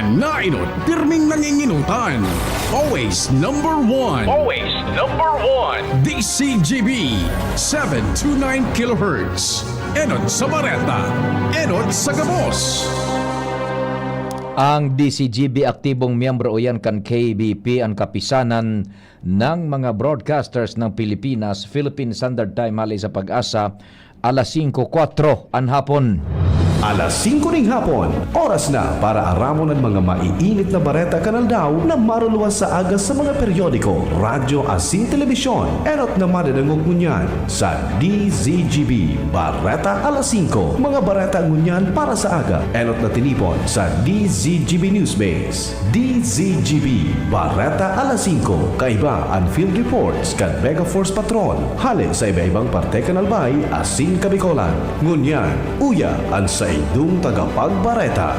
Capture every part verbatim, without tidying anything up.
Nainot, pirming nanginginutan. Always number one. Always number one. D C G B, seven two nine kilohertz. Enot sa bareta, enot sa gabos. Ang D C G B aktibong miyembro iyan kan K B P, an Kapisanan ng mga Broadcasters ng Pilipinas, Philippine Standard Time, hali sa PAGASA, alas singko kwatro an hapon. Alas singko ning hapon, oras na para aramon an mga maiinit na bareta kan aldaw na maruluwas sa aga sa mga periodiko, radyo asin telebisyon. Enot na madadangog ngunyan sa D Z G B Bareta alas singko. Mga bareta ngunyan para sa aga, enot na tinipon sa D Z G B Newsbase. D Z G B, Bareta alas singko, kaiba an field reports kan Mega Force Patrol, hale sa iba-ibang parte kan Albay asin Kabicolan. Ngunyan, uya an saindong tagapagbareta.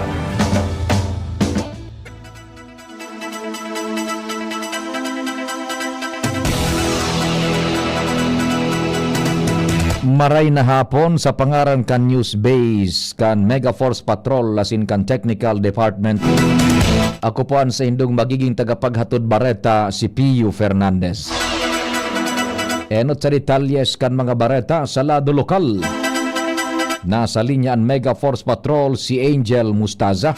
Maray na hapon sa pangaran kan News Base, kan Mega Force Patrol asin kan Technical Department. Ako po an saindong magiging tagapaghatod bareta, si Pio Fernandez. Enot sa detalyes kan mga bareta sa lado lokal. Nasa linya an Mega Force Patrol, si Angel Mustaza.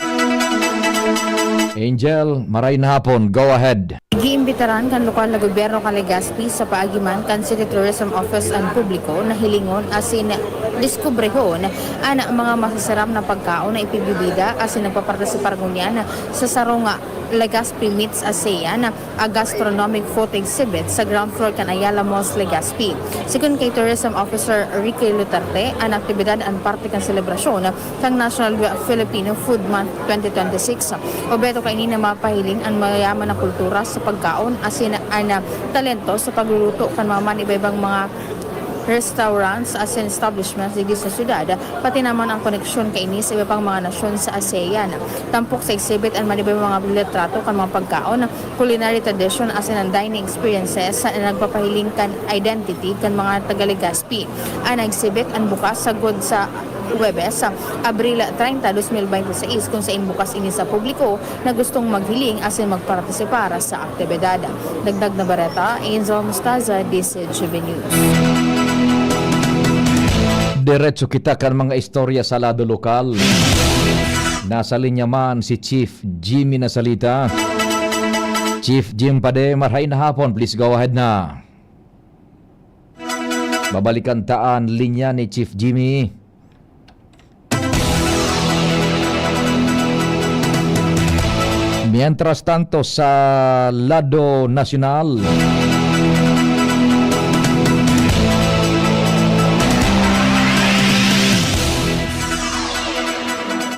Angel, maray na hapon. Go ahead. Giimbitaran kan lokal na gobyerno kan Legazpi sa paagi man kan City Tourism Office an publiko na hilingon asin diskubrehon an mga masasarap na pagkaon na ipibibida asin nagpapartisipar ngunyan sa sarong Legazpi Meets ASEAN, a gastronomic food exhibit sa ground floor kan Ayala Malls, Legazpi. Sigon kay Tourism Officer Ricky Lutarte, an aktibidad an parte kan selebrasyon kan National Filipino Food Month twenty twenty-six. Obheto kaini na mapahiling an mayaman na kultura sa pagkaon asin an talento sa pagluluto kan mga man iba-ibang mga restaurants asin establishments digdi sa syudad, pati naman ang koneksyon kaini sa iba pang mga nasyon sa ASEAN. Tampok sa exhibit an man iba-ibang mga litrato kan mga pagkaon, culinary tradition asin an dining experiences na nagpapahiling kan identity kan mga taga-Legazpi. An exhibit an bukas sagkod sa Huwebes, Abril treinta, dos mil bente seis, kun sain bukas ini sa publiko na gustong maghiling asin magpartisipar sa aktibidad. Dagdag na bareta, Angel Mustaza, D Z G B News. Diretso kita kan mga istorya sa lado lokal. Nasa linya man si Chief Jimmy Nasalita. Chief Jim Pade, maray na hapon. Please go ahead na. Babalikan ta an linya ni Chief Jimmy. Mientras tanto, sa lado nasyonal,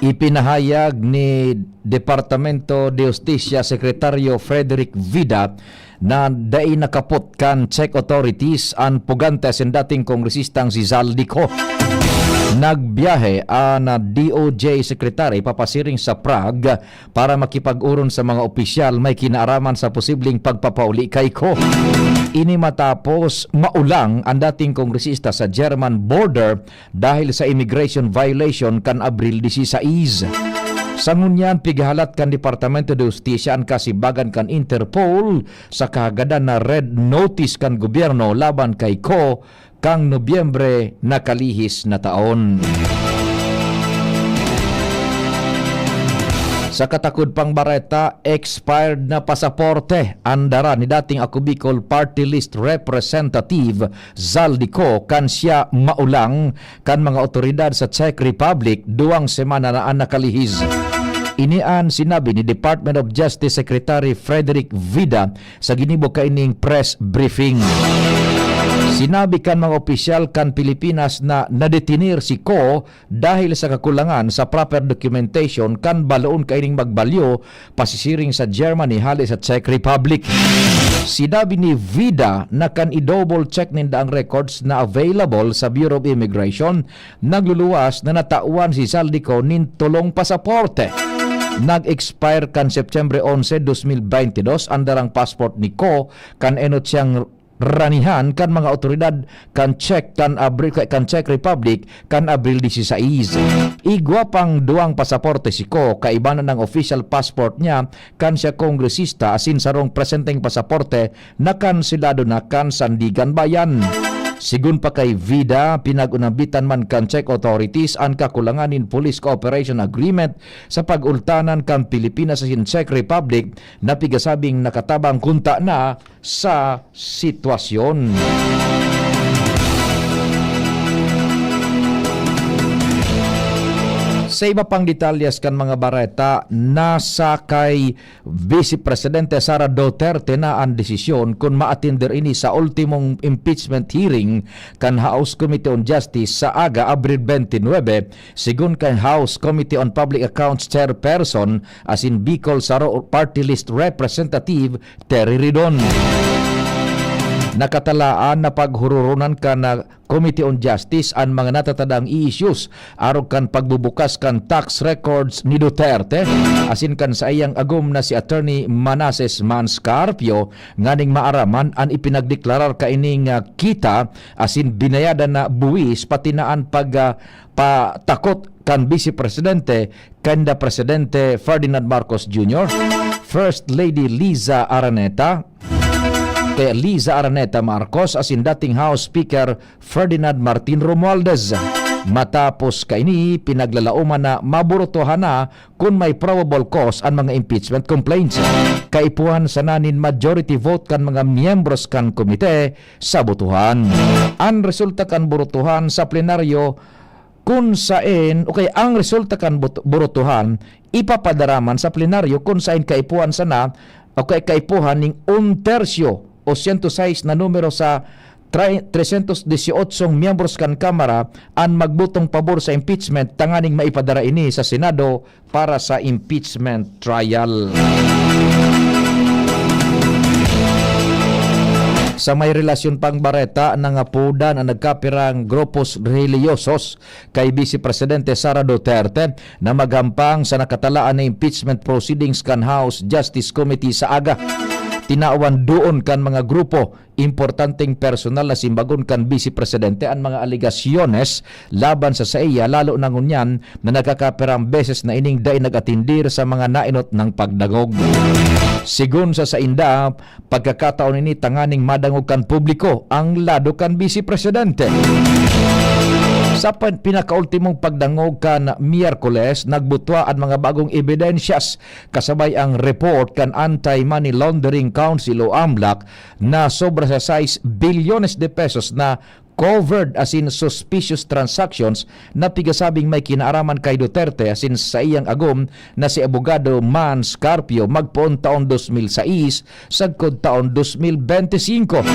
ipinahayag ni Departamento de Justicia Secretario Frederick Vida na dai nakapot kan Czech authorities an pugante asin dating kongresistang si Zaldy Co. Nagbiyahe an D O J Secretary papasiring sa Prague para makipag-oron sa mga opisyal may kinaaraman sa posibleng pagpapauli kay Co. Ini matapos maulang an dating kongresista sa German border dahil sa immigration violation kan Abril disisais. Sa ngunyan, pighahalat kan Departamento de Justicia an kasibagan kan Interpol sa kahagadan na red notice kan gobyerno laban kay Co kan Nobyembre nakalihis na taon. Sa katakod pang bareta, expired na pasaporte an dara ni dating Ako Bicol Party List Representative Zaldy Co kan siya maulang kan mga awtoridad sa Czech Republic duwang semana na an nakalihis. Ini an sinabi ni Department of Justice Secretary Frederick Vida sa ginibo kaining press briefing. Sinabi kan mga opisyal kan Pilipinas na nadetener si Co dahil sa kakulangan sa proper documentation kan baloon kaining magbalyo pasisiring sa Germany hale sa Czech Republic. Sinabi ni Vida na kan i-double check ninda ang records na available sa Bureau of Immigration, nagluluwas na natawan si Zaldy Co nin tolong pasaporte. Nag-expire kan September onse, dos mil baynte dos an darang passport ni Co kan enot siyang ranihan kan mga awtoridad kan Czech, kan Abri-, kan Czech Republic, kan Abril dieciséis. Igwa pang duwang pasaporte si Ko, kaiba na ng official passport niya kan siya kongresista, asin sarong presenteng pasaporte na kanselado na kan Sandiganbayan. Sigon pa kay Vida, pinag-unambitan man kan Czech authorities an kakulangan nin Police Cooperation Agreement sa pag-ultanan kan Pilipinas asin Czech Republic na pigasabing nakatabang kunta na sa sitwasyon. Sa iba pang detalyes kan mga bareta, nasa kay Vice Presidente Sara Duterte na an desisyon kun maatinder ini sa ultimong impeachment hearing kan House Committee on Justice sa aga, Abril twenty-nine, sigon kan House Committee on Public Accounts Chairperson asin Bicol Saro Party List Representative Terry Ridon. Nakatalaan na paghuroronan kan Committee on Justice an mga natatadaang issues arog kan pagbubukas kan tax records ni Duterte asin kan saiyang agom na si Attorney Manases Mans Carpio nganing maaraman an ipinagdeklarar kaining, ah, kita asin binayadan na buwis pati na an pag, ah, patakot kan Vice Presidente, kanda Presidente Ferdinand Marcos Junior, First Lady Liza Araneta, kay Liza Araneta Marcos asin dating House Speaker Ferdinand Martin Romualdez. Matapos kaini, pinaglalaoman na maburutuhan na kun may probable cause an mga impeachment complaints. Kaipuhan sana nin majority vote kan mga miyembros kan komite sa botohan. An resulta kan burutuhan sa plenaryo kun saen, o kaya ang resulta kan bot-, burutuhan, ipapadara man sa plenaryo kun saen kaipuhan sana, o kaya kaipuhan ning un tersyo o sento sais na numero sa tri-, tresyentos disyotso miyembros kan Kamara an magbotong pabor sa impeachment tanganing maipadara ini sa Senado para sa impeachment trial. Sa may relasyon pang bareta, nangapodan an nagkapirang grupos relihiyosos kay Vice Presidente Sara Duterte na maghampang sa nakatalaan na impeachment proceedings kan House Justice Committee sa aga. Tinawan doon kan mga grupo importanteng personal na simbagon kan Vice Presidente an mga alegasyones laban sa saiya, lalo na ngunyan na nagkakapirang beses na ining dai nag-atindir sa mga naenot nang pagdangog. Sigon sa sainda, pagkakataon ini tanganing madangog kan publiko ang lado kan Vice Presidente. Sa pan-, pinakaultimong pagdangog kan Miyerkules, nagbutwa an mga bagong ebidensyas kasabay ang report kan Anti-Money Laundering Council o amlac na sobra sa sais bilyones de pesos na covered asin suspicious transactions na pigasabing may kinaaraman kay Duterte asin saiyang agom na si Abogado Mans Carpio magpoon taon dos mil sais sagkod taon dos mil bente singko.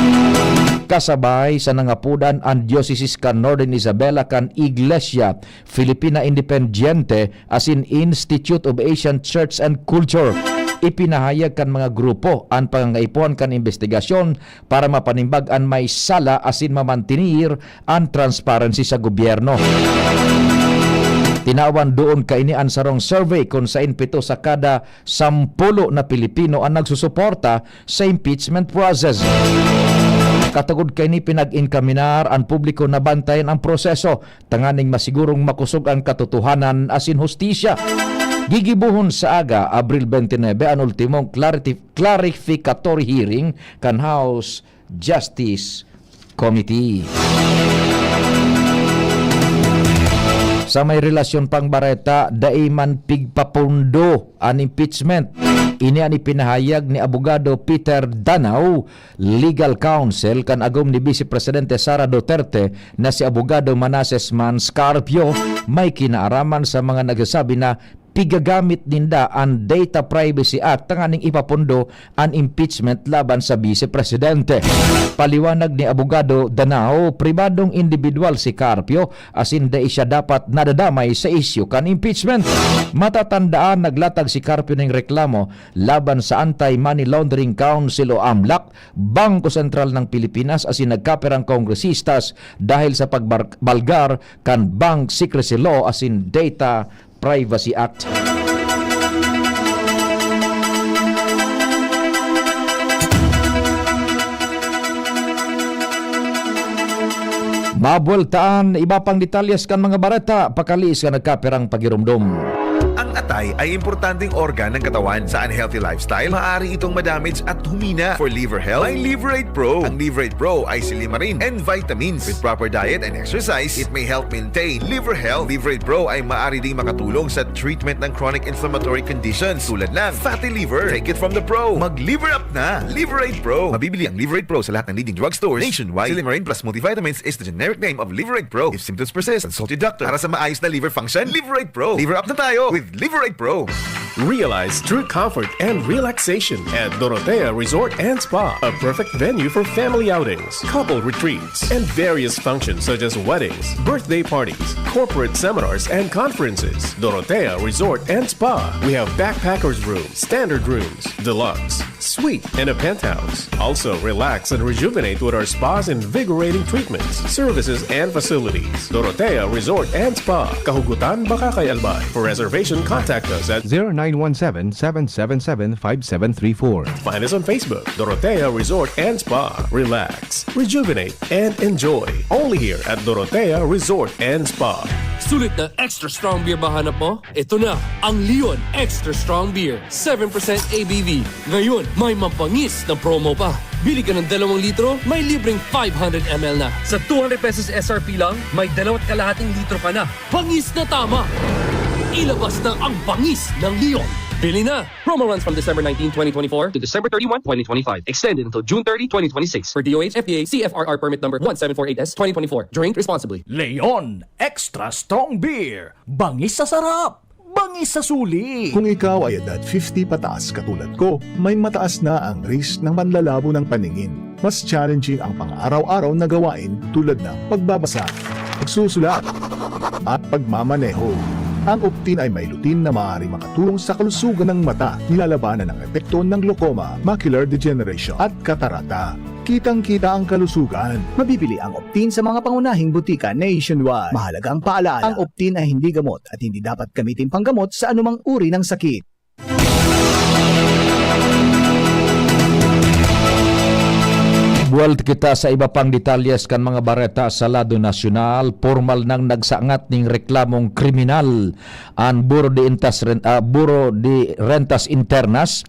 Kasabay sa nangapodan an Diocese kan Northern Isabela kan Iglesia Filipina Independiente asin Institute of Asian Church and Culture. Ipinahayag kan mga grupo an pangangaipuhan kan imbestigasyon para mapanimbag an may sala asin mamantenir an transparency sa gobyerno. Tinawan doon kaini an sarong survey kun sain pito sa kada sampulo na Pilipino an nagsusuporta sa impeachment process. Katugod kaini, pinag-inkaminar an publiko na bantayan ang proseso tanganing masigurong makosog an katotohanan asin hustisya. Gigibohon sa aga, Abril twenty-nine, an ultimong clariti-, clarificatory hearing kan House Justice Committee. Sa may relasyon pang bareta, dai man pigpapundo an impeachment. Ini an ipinahayag ni Abogado Peter Danao, legal counsel kan agom ni Vice Presidente Sara Duterte, na si Abogado Manases Mans Carpio, may kinaaraman sa mga nagsasabi na pigagamit ninda an Data Privacy Act tanganing ipapundo an impeachment laban sa Vice Presidente. Paliwanag ni Abogado Danao, pribadong indibidwal si Carpio asin dai siya dapat nadadamay sa isyu kan impeachment. Matatandaan, naglatag si Carpio ning reklamo laban sa Anti-Money Laundering Council o amlac, Bangko Sentral ng Pilipinas asin nagkapirang kongresistas dahil sa pagbar-, balgar kan Bank Secrecy Law asin Data Privacy Act. Abueltaan, iba pang detalyes kan mga bareta, pakaliis kan nagkapirang pagiromdom. Ang atay ay importanteng organ ng katawan. Sa unhealthy lifestyle, maaari itong madamage at humina. For liver health, may Liverate Pro. Ang Liverate Pro ay silimarin and vitamins. With proper diet and exercise, it may help maintain liver health. Liverate Pro ay maaari ding makatulong sa treatment ng chronic inflammatory conditions tulad ng fatty liver. Take it from the pro. Mag-liver up na. Liverate Pro. Mabibili ang Liverate Pro sa lahat ng leading drugstores nationwide. Silimarin plus multivitamins is the generic name of Liverate Pro. If symptoms persist, consult your doctor. Para sa maayos na liver function, Liverate Pro. Liver up na tayo with Liverate Pro. Realize true comfort and relaxation at Dorotea Resort and Spa, a perfect venue for family outings, couple retreats, and various functions such as weddings, birthday parties, corporate seminars, and conferences. Dorotea Resort and Spa. We have backpackers room, standard rooms, deluxe, suite, and a penthouse. Also, relax and rejuvenate with our spa's invigorating treatments, services, and facilities. Dorotea Resort and Spa, Kahugutan, Bacacay, Albay. For reservation, contact us at zero nine one seven, seven seven seven, five seven three four. Find us on Facebook, Dorotea Resort and Spa. Relax, rejuvenate, and enjoy. Only here at Dorotea Resort and Spa. Sulit na extra strong beer ba hanap mo? Ito na ang Leon Extra Strong Beer, seven percent A B V. Ngayon, may mabangis na promo pa. Bili ka ng dalawang litro, may libreng five hundred M L na. Sa two hundred pesos S R P lang, may dalawat kalahating litro ka na. Bangis na tama! Ilabas na ang bangis ng Leon. Bili na! Promo runs from December nineteen, twenty twenty-four to December thirty-one, twenty twenty-five. Extended until June thirty, twenty twenty-six. For D O H, F D A, C F R R permit number one seven four eight S twenty twenty-four. Drink responsibly. Leon Extra Strong Beer. Bangis sa sarap, bangis sa suli. Kung ikaw ay edad fifty pataas katulad ko, may mataas na ang risk ng panlalabo ng paningin. Mas challenging ang pang-araw-araw na gawain tulad ng pagbabasa, pagsusulat, at pagmamaneho. Ang Optin ay may lutein na maaaring makatulong sa kalusugan ng mata, nilalabanan ang epekto ng glaucoma, macular degeneration, at katarata. Kitang-kita ang kalusugan. Mabibili ang Optin sa mga pangunahing butika nationwide. Mahalagang paalala, ang Optin ay hindi gamot at hindi dapat gamitin panggamot sa anumang uri ng sakit. Buwal kita sa iba pang detalyes kan mga bareta sa lado nasyonal. Pormal nang nagsangat ning reklamong kriminal an Buro de Intas Ren-, ah, Buro de Rentas Internas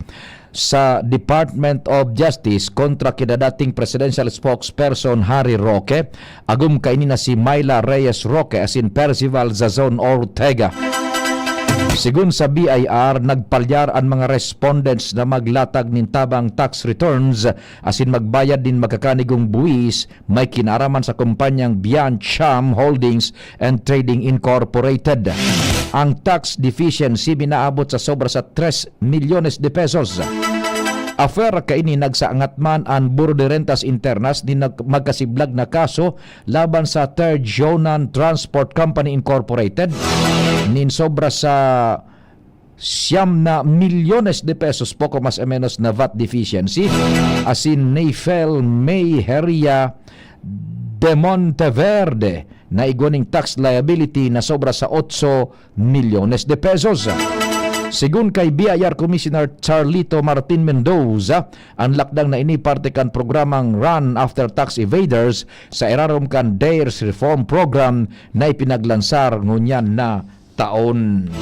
sa Department of Justice kontra ki dating presidential spokesperson Harry Roque, agom kaini na si Myla Reyes Roque asin Percival Zazon Ortega. Sigon sa B I R, nagpalyar an mga respondents na maglatag nin tabang tax returns asin magbayad nin makakanigong buwis may kinaraman sa kumpanyang Biancham Holdings and Trading Incorporated. Ang tax deficiency minaabot sa sobra sa tres milyones de pesos. Afuera kaini, nagsangat man an Buro de Rentas Internas nin nag-, magkasiblag na kaso laban sa Third Jonan Transport Company Incorporated nin sobra sa siyam na milyones de pesos, poko mas o menos, na vat deficiency, asin Neifel May Heria de Monteverde na igwa ning tax liability na sobra sa otso milyones de pesos. Sigon kay B I R Commissioner Charlito Martin Mendoza, an lakdang na ini parte kan programang Run After Tax Evaders sa irarom kan DARES Reform Program na ipinaglansar ngunyan na taon.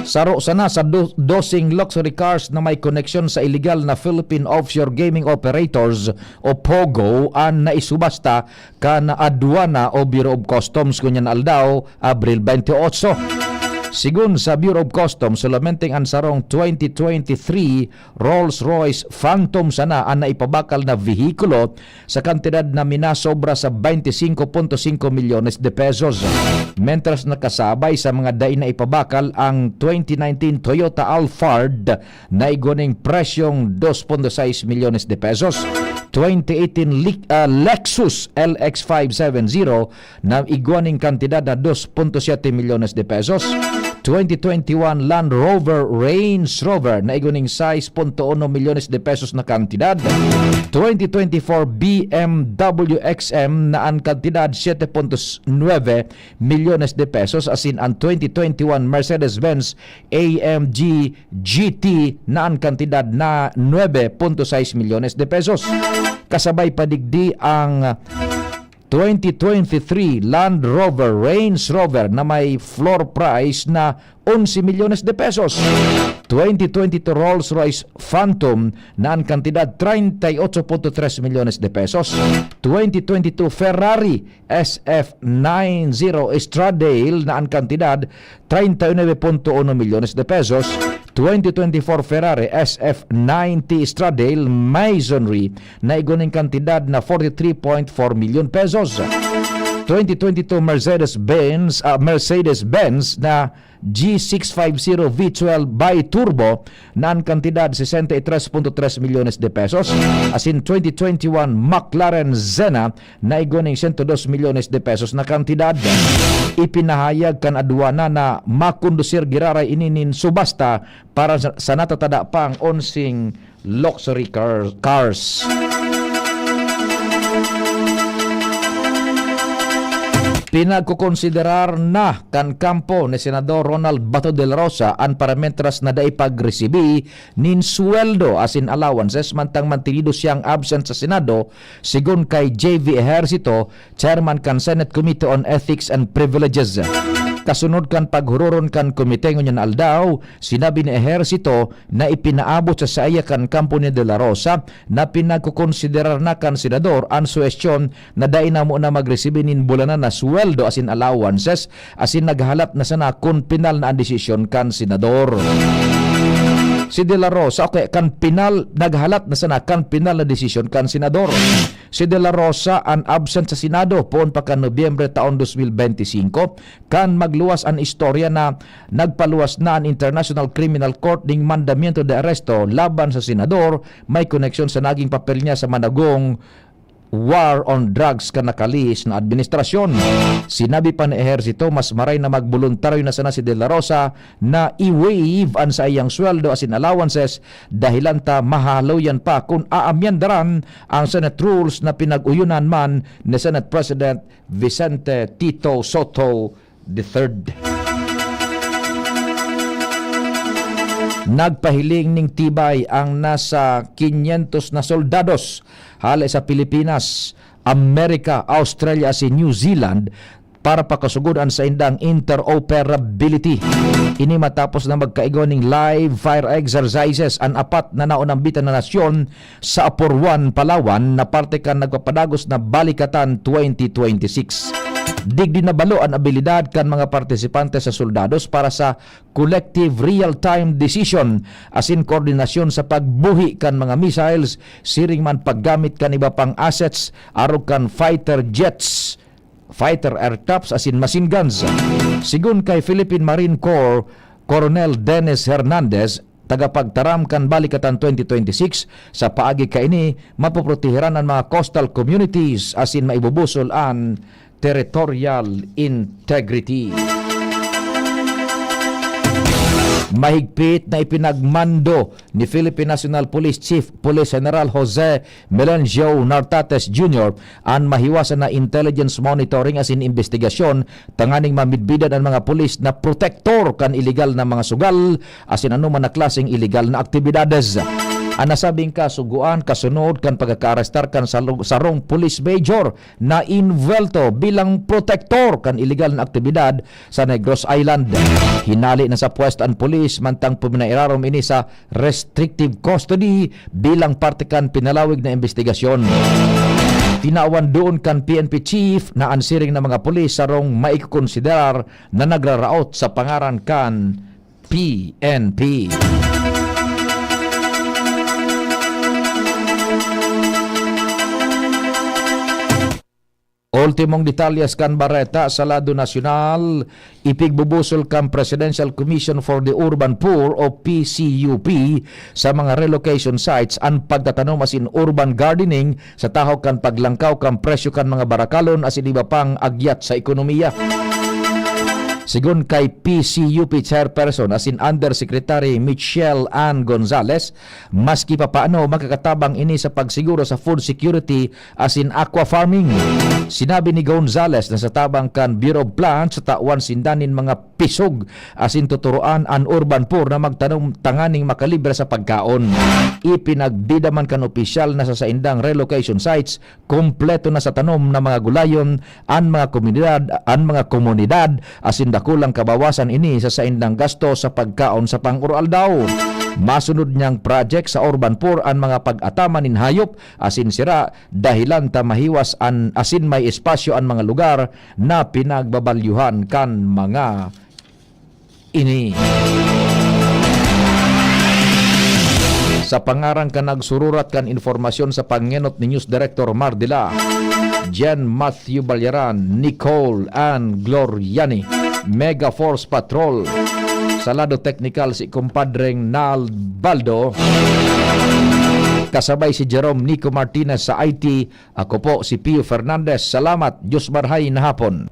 Saro sana sa do-, doseng luxury cars na may koneksyon sa iligal na Philippine offshore gaming operators o POGO an naisubasta kan Aduana o Bureau of Customs ngunyan aldaw, Abril twenty-eight. Sigon sa Bureau of Customs, solamente an sarong twenty twenty-three Rolls-Royce Phantom sana an naipabakal na vehikulo sa kantidad na minasobra sa twenty-cinco punto cinco milyones de pesos. Mentras nakasabay sa mga dai na ipabakal ang twenty nineteen Toyota Alphard na igwa ning presyong dos punto sais milyones de pesos, twenty eighteen Li-, ah, Lexus L X five seven zero na igwa ning kantidad na dos punto siyete milyones de pesos, twenty twenty-one Land Rover Range Rover na igwa ning sais punto uno milyones de pesos na kantidad. Twenty twenty-four B M W X M na an kantidad siete punto nuebe milyones de pesos, asin an twenty twenty-one Mercedes-Benz A M G G T na an kantidad na nuebe punto sais milyones de pesos. Kasabay pa digdi ang twenty twenty-three Land Rover Range Rover na may floor price na onse milyones de pesos. Twenty twenty-two Rolls-Royce Phantom na an kantidad treinta y ocho punto tres milyones de pesos. Twenty twenty-two Ferrari S F ninety Stradale na an kantidad treinta y nueve punto uno milyones de pesos. Twenty twenty-four Ferrari S F ninety Stradale Masonry na igwa ning kantidad na forty-three point four million pesos. Twenty twenty-two Mercedes-Benz, ah, Mercedes-Benz na G six five zero V twelve Bi-Turbo na an kantidad sesenta y tres punto tres milyones de pesos. Asin twenty twenty-one McLaren Senna na igwa ning sento dos milyones de pesos na kantidad. Ipinahayag kan adwana na makondusir giraray ini nin subasta para sa, sa natatada pang onseng luxury car, cars. Pinagkokonsiderar na kan kampo ni Senador Ronald Bato de la Rosa an parametras na dai pagresibi nin sweldo asin allowances mantang mantinido siyang absent sa Senado, sigon kay J V Ejercito, chairman kan Senate Committee on Ethics and Privileges. Kasunod kan paghuroron kan komite ngunyan na aldaw, sinabi ni Ejercito na ipinaabot sa saiya kan kampo ni De La Rosa na pinagkokonsiderar na kan senador an suhestyon na dai na muna magresibi nin bulanan na sweldo asin allowances, asin naghalat na sana kun pinal na an desisyon kan senador. Si De La Rosa, okay, kan pinal, naghalat na sana kan pinal na desisyon kan senador. Si De La Rosa an absent sa Senado poon pa kan Nobyembre taon dos mil benti singko, kan magluwas an istorya na nagpaluwas na an International Criminal Court ning mandamiento de aresto laban sa senador may koneksyon sa naging papel niya sa managong war on drugs kan nakalihis na administrasyon. Sinabi pa ni Ejercito, mas maray na magboluntaryo na sana si De La Rosa na i-waive an saiyang sweldo asin allowances, dahilan ta mahahaloyan pa kun aamyandaran ang Senate rules na pinag-uyunan man ni Senate President Vicente Tito Sotto the third. Nagpahiling ning tibay ang nasa quinientos na soldados hale sa Pilipinas, Amerika, Australia asin New Zealand para pakasugod an saindang interoperability. Ini matapos na magkaigwa ning live fire exercises an apat na naonambitan na nasyon sa Apor One, Palawan, na parte kan nagpapadagos na Balikatan twenty twenty-six. Digdi nabalo an abilidad kan mga partisipante sa soldados para sa collective real-time decision asin koordinasyon sa pagbuhi kan mga missiles, siring man paggamit kan iba pang assets, arog kan fighter jets, fighter aircrafts asin machine guns. Sigon kay Philippine Marine Corps Colonel Dennis Hernandez, tagapagtaram kan Balikatan twenty twenty-six, sa paagi kaini, mapoprotehiran an mga coastal communities asin maibubusol an territorial integrity. Mahigpit na ipinagmando ni Philippine National Police Chief Police General Jose Melencio Nartates Junior an mahiwasan na intelligence monitoring asin imbestigasyon tanganing mamidbidan an mga pulis na protektor kan iligal na mga sugal asin anoman na klaseng iligal na aktibidades. An nasabing kasugoan kasunod kan pagkakaarestar kan salo-, sarong police major na invuelto bilang protektor kan iligal na aktibidad sa Negros Island. Hinali na sa pwesto an pulis mantang puminairarom ini sa restrictive custody bilang parte kan pinalawig na imbestigasyon. Tinawan doon kan P N P chief na an siring na mga pulis sarong maikokonsiderar na nagraraot sa pangaran kan P N P. Ultimong detalyes kan bareta sa lado nasyonal, ipigbubusol kan Presidential Commission for the Urban Poor o P C U P sa mga relocation sites an pagtatanom asin urban gardening sa tahaw kan paglangkaw kan presyo kan mga barakalon asin iba pang agyat sa ekonomiya. Sigon kay P C U P Chairperson asin Undersecretary Michelle Ann Gonzales, maski papaano makakatabang ini sa pagsiguro sa food security asin aqua farming. Sinabi ni Gonzales na sa tabang kan Bureau of Plants, tawan sinda nin mga pisog asin tuturoan an urban poor na magtanom tanganing makalibre sa pagkaon. Ipinagbida man kan opisyal na sa saindang relocation sites, kompleto na sa tanom na mga gulayon an mga komunidad, an mga komunidad, asin dakulang kabawasan ini sa saindang gasto sa pagkaon sa pang-oroaldaw. Masunod niyang project sa urban poor an mga pag-ataman nin hayop asin sira, dahilan ta mahiwas an asin may espasyo an mga lugar na pinagbabalyuhan kan mga ini. Sa pangaran kan nagsururat kan informasyon sa pangenot ni News Director Mardila, Jen Matthew Balyaran, Nicole Ann Gloriani, Mega Force Patrol. Sa lado teknikal, si Kumpadreng Nald Baldo, kasabay si Jerome Nico Martinez sa I T. Ako po si Pio Fernandez. Salamat. Diyos marhay na hapon.